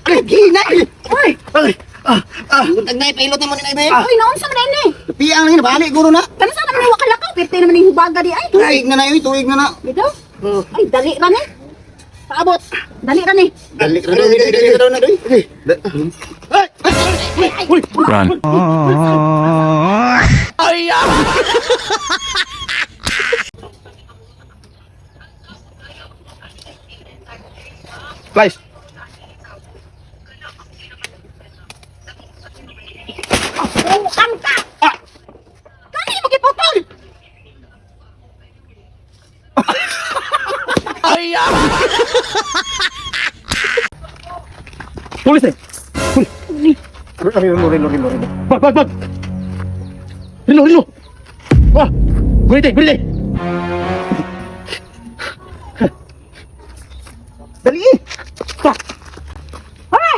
Ay, ginay. Uy! Ay, ah, ah. Buntag na ipailot na mo ni Nay. Uy, naunsa man ini? Piang lang bali guro na. Kana sa naman ni wakalakaw, pirti naman ning hubaga di ay. Tuig na na uy, tuig na na. Bitaw? Ay, dali ra ni. Paabot. Dali ra ni. Dali ra dali dali ra na doy. Ay, Ay, ay. Uy! Run. Ay! Ah! Flies. Buang ka. Ah! Kani mo giputol. Ay! Ah! Tulis eh! Tulis! Rilo rilo rilo rilo. Bag, bag, bag! Rilo, rilo! Ah! Gulite, gulite! Dali. Ah! Hoy!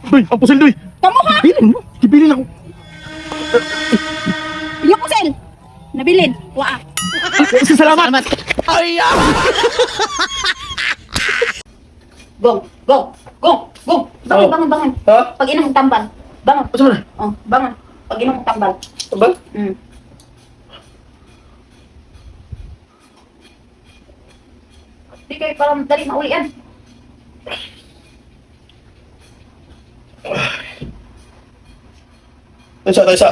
Doy, ang pusil, doy! Kamo ha? Bilin mo! Gibilin ako! Inyo kusel. Nabilin. Waa. Salamat! Ay! Ah! Gong, gong, gong, gong. Bangon, Oh. bangon, bangon. Ha? Pag inom tambal. Bangon. Asa man na? Oh, bangon. Pag inom tambal. Tambal? Di kayo parang dali maulian. Taysa, taysa.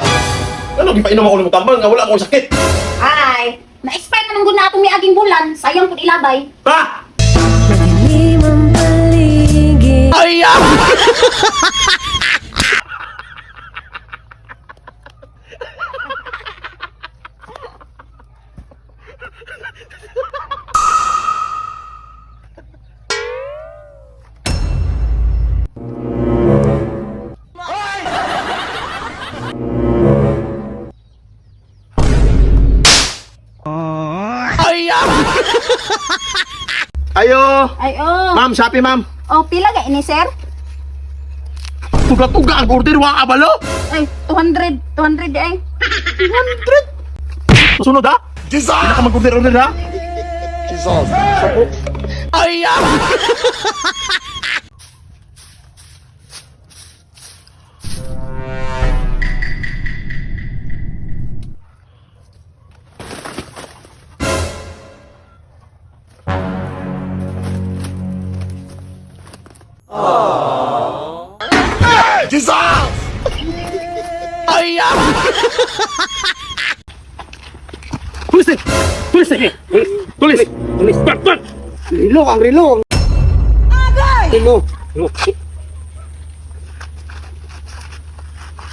Ano, gipainom ako ng tambal nga wala akong sakit. Ay, na-expire na nang na atong miaging bulan. Sayang pud ilabay. Ha? Madilim ang paligid. Ay! Ah! Ay! Ah! Ayo. Ay, oh. Ma'am, sapi ma'am. Oh, pila ga ini, sir? Tuga-tuga ang order, wa abalo. Ay, 200, 200 di ay. 200. Susunod ha? Jesus! Hindi ka mag-order order ha? Jesus. Ay! Ah! Ay! Ah! Tulis eh! Tulis eh! Tulis! Tulis! Bak! Bak! Rilo ang rilo. Agay. Rilo.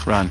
Run.